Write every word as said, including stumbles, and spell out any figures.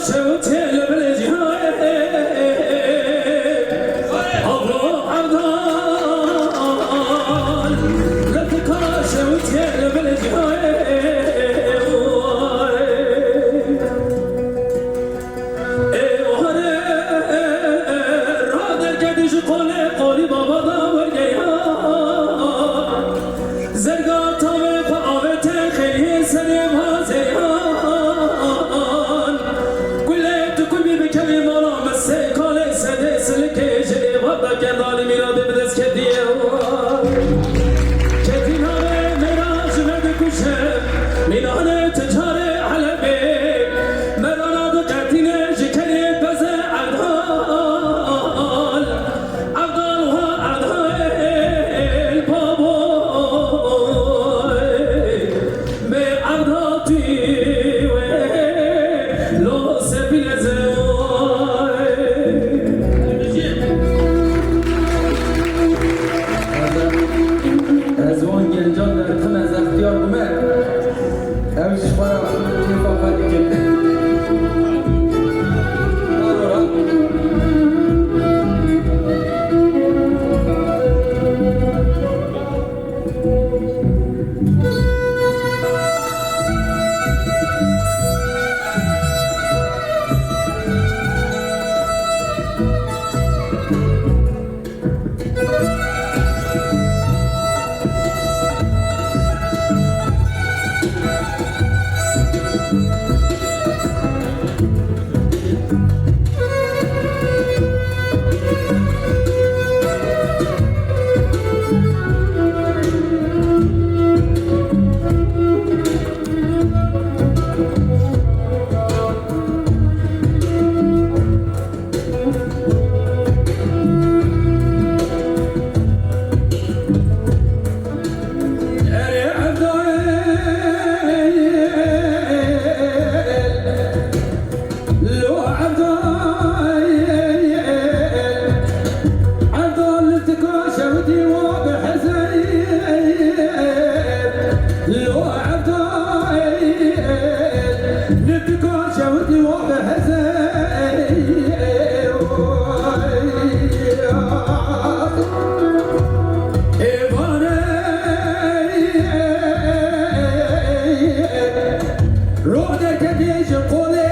Şewitê li bilê cihayê, Ablo Evdal, li tika şewitê li bilê cihayê. Ê ware, ra derketî ji qolê qolî baba da wergeya. Zerga tavê xwe avête xêliyê serê vazeyan. Gulê tu kulbî bikevî mala min sê kalê sedê silikê ji êvar da kendalî mîradê bi dest ketiye. Ketî navê mêra ji me dikuje. Mînanê tu çarê Helebê. Merana diqetîne ji kerê beze Erdal. Evdal wa Evdal babo, me Evdal tu wê lo sefîne zeway. Ez wan gencan derdim, ez extiyar bûme. Ew ji xwe re kêfa xwe dikin. Roh derketê ji qolê